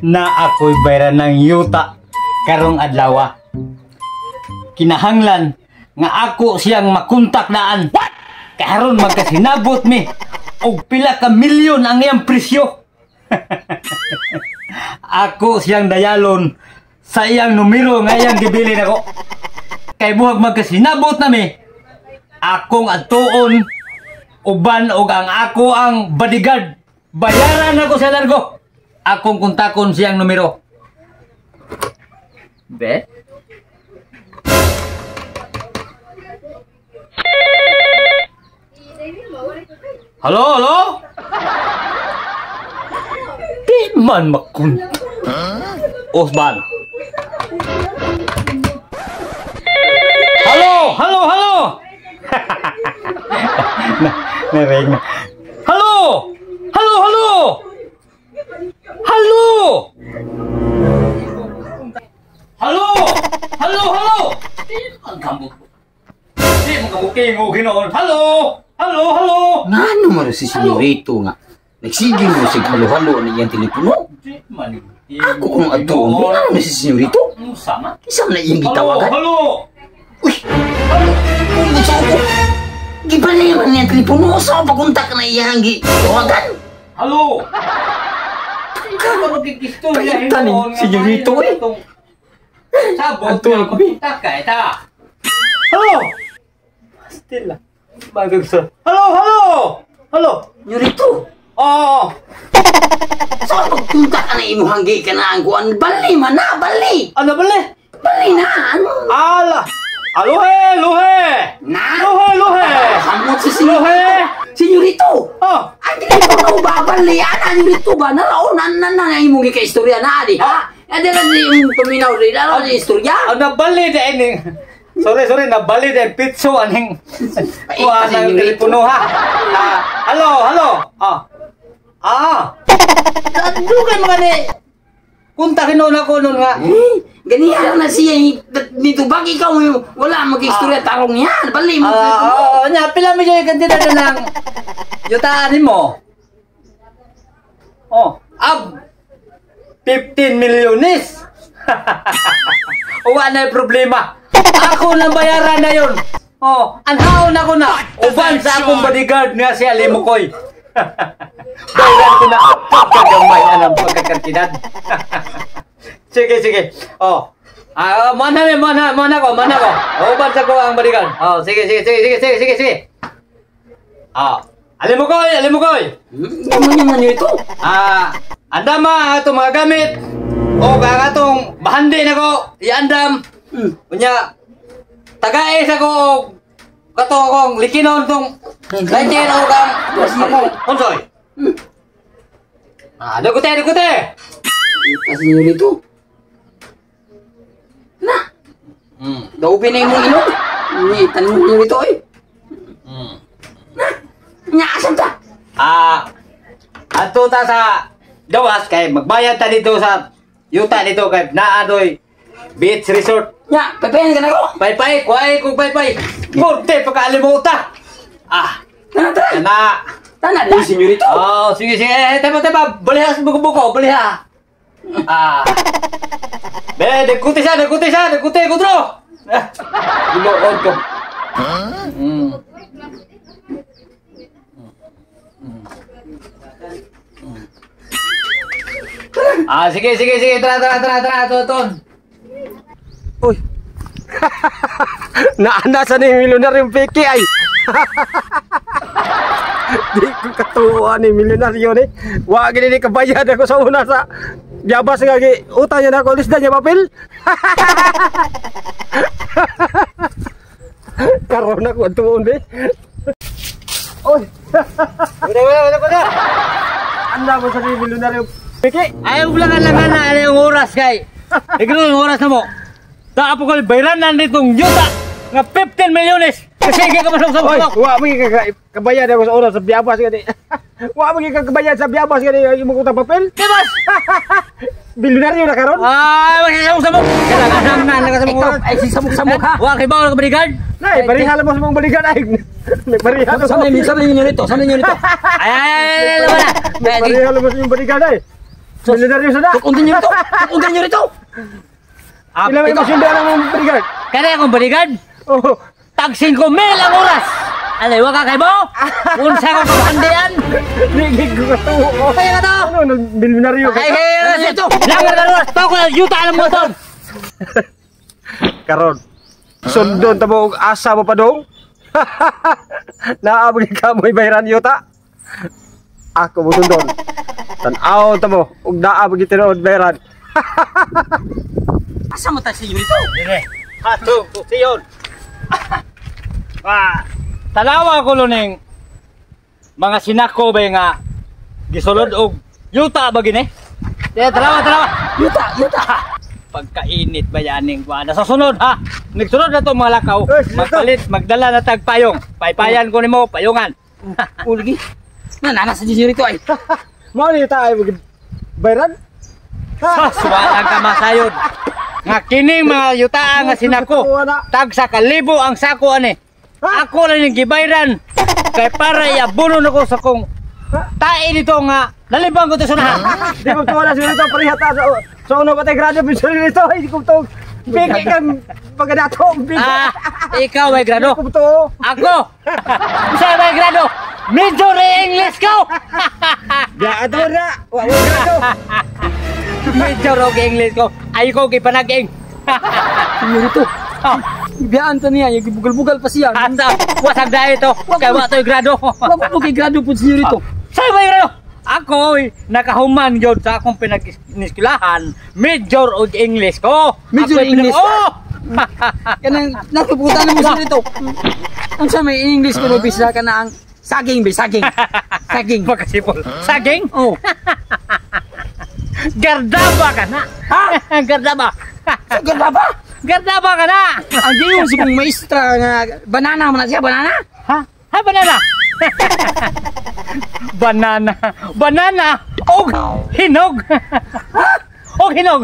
Na ako'y bayran ng yuta karong adlaw. Kinahanglan nga ako siyang makontak daan. What? Karon magkasinabot mi og pila ka milyon ang iyang presyo. Ako siyang dayalon sa iyang numero nga iyang gibilin ako. Kay buhag magkasinabot nami, akong adtuon uban og ang ako ang bodyguard. Bayaran ako sa largo. Akong kontakon siyang numero. Be? Halo, halo? Di man makunta. Osman. Halo, halo, halo. Na, na. Halo! Halo, halo! Halo! Halo! Halo, halo! Ang kamot. Di mo kabuking og hinoon. Halo! Halo, halo! Ngano man si senyorito nga? Nagsige mo sig halo-halo na iyang telepono. Di man. Ako kung adtuon, ngano man si senyorito? Sama? Isa man na iyang Halo, gitawagan. halo! Uy! Kung sa ako, gibali man niya telepono. Sa paguntak na iyang gitawagan. Halo! Paita ni senyorito eh. Sabot Adtuon ko, bi. ka ita. Halo! Still lah. Bagag sa. Halo, halo! Halo! Senyorito, Oo! sa pagpunta ka na imuhang gikanaan kuan, bali man na, bali! Ano ba le? Bali na, ano? Ala! Aluhe, luhe! Na? Luhe, luhe! Kamot si Luhe! senyorito! Senyorito! Oh! Ang telepono ba, bali? Ana, senyorito ba? Naraon, na, na, na, imong gika-istorya na, di ha? Adi na yung paminaw rin, ano na istorya? Ah, nabali na ining. Sorry, sorry, nabali na pitso aning kuha ng telepono ha. Ah, halo, halo. Ah. Ah. Dugay mga ni. Kunta kinuon ako nun nga. Eh, ganihan na siya, nito bag ikaw, wala mag-istorya tarong yan, bali mo. Ah, oh, nya pila mi jay kantidad na ng yutaan nimo. Oh, ab 15 milyones. Wa na problema. Ako nang bayaran na yun. Oh, anhaon ako na. Uban sa akong bodyguard nga si Ali Mukoy. Bayaran ko na. Kagamay anang pagkakantidad. Sige, sige. Oh. Ah, mana mi, mana, mana ko, mana ko. Uban sa ko ang bodyguard. Oh, sige, sige, sige, sige, sige, sige, sige. Ah, Ali Mukoy, Ali Mukoy. Naman naman yun ito. Ah, andama atong mga gamit. O ang atong bahandi nako, iandam. Unya tagae sa ko og kato akong likinon tong likin og ang akong unsoy. Ah, dugute, dugute. Ita, senyorito. Na, daupin na imong ilong. Ni, tanong senyorito, eh. Na, nya, asan ta? Ah, adto ta sa gawas kay magbayad ta dito sa yuta dito kay naa doy beach resort. Nya, pepehan ka na ko. Paypay, kuhay ko paypay. Korte pagkaalimuta. Ah, Tana, tana. na. Tana, di, senyorito. Oh, sige, sige. Eh, tema, tema. Baliha sa buko-buko. Baliha. Ah. Be, dagkuti siya, dagkuti siya, dagkuti, kudro. Ah, Gilood ko. Ah, sige, sige, sige. Tara, tara, tara, tara. Tuton. Uy. Naana sa ni milyonaryo piki ay. Di ko katuwa ni milyonaryo ni. Wa gini ni kabayad ako sa una sa Biyabas nga gi utang niya na ako lisda niya papel. Karon ako tuon be. Oy. Wala, wala, wala, wala. Anda mo sa ni milyonaryo piki. Ayaw lang lang na ano yung oras kay. Igno yung oras na mo. Taapo ko bayran na nitong yuta nga 15 milyones. Kasi hindi ka masok sa Oy, bulok. wa mo kabayad ako sa oras sa Biyabas nga di. Wa mo kabayad sa Biyabas nga di imong utang papel. Dibas! Bilyonaryo na karon. Ay, magsisamok-samok. Kailangan na na sa Ikaw, ay, si samok-samok ha. Wa kay bawal ka bodyguard. Nay, parihala mo sa mong balikan ay. Nagparihala Saan mo. na ninyo nito? Saan ninyo nito? Ay, ay, ay, ay, ay, wala. Nagparihala mo sa imong balikan ay. Milyonaryo sa na. Tukundan niyo rito. Tukundan niyo rito. Pila may masunda ng mong bodyguard? Kani akong bodyguard. Oh. Tag 5,000 ang oras. Alay, wa ka kay mo? Unsa ka kapandian? Di ko katuo. Kaya ka to. Ano, nag-milyonaryo ka? Ay, hey, Ano ito? Langar ka oras. Toko na yuta alam mo to. Karon. Sundon ta mo og asa mo pa dong. Naa ka mo'y bayran yuta. Ako mo sundon. Tan-aw ta mo og naa gyud tinuod bayran. Asa mo ta sa rito? Dire. Ato, siyon. Ah, tanawa ko ning mga sinako ba nga gisulod og yuta ba gini? Dire, tanawa, tanawa. Yuta, yuta. Pagkainit ba yaning kuan. Sa sunod ha. Nagsunod na to mga lakaw. Eh, sino to? Magpalit, magdala na tag payong. Paypayan ko nimo, payungan. Ulgi. Nanana sa dyan rito ay. Mao ni yuta ay bayran? Sus, walang ka masayod. Nga kining mga yuta nga sinako. Tag sa kalibo ang sako ani. Ako lang yung gibayran. Kay para iabuno nako sa kong tae nito nga nalibang ko to sa unahan. Di ko tuwa na sila ito, pareha ta sa una pa tayo grado, pinsan nito, ay, di ko to, bigay kang pagkadato, bigay. Ah, ikaw ay grado. Di ko to. Ako. Sa may grado. Major English ko. Ya, ato na, wa wa grado. Major og English ko. Ay ko gipanag-ing. Senyorito. Oh, Ibiyaan ta niya, yung bugal-bugal pa siya. asa wasag dahil to. Kay wa to'y grado. Wa mo kay grado po senyorito. Sa may grado. Ako oy, nakahuman gyud sa akong pinag-eskwelahan, major og English ko. Major Ako'y English ka? Oh! Kanang natuputan na mo senyorito. Ang sa may English kuno bisa ka na ang saging be saging. Saging. Pagkasipol. Saging? Oh. Gardaba ka na. Ha? Gardaba. Saging ba? Gardaba ka na. Ang giyon si kong maestra nga banana man na siya, banana. Ha? Ha, banana? Banana. Banana. Og hinog. Og hinog.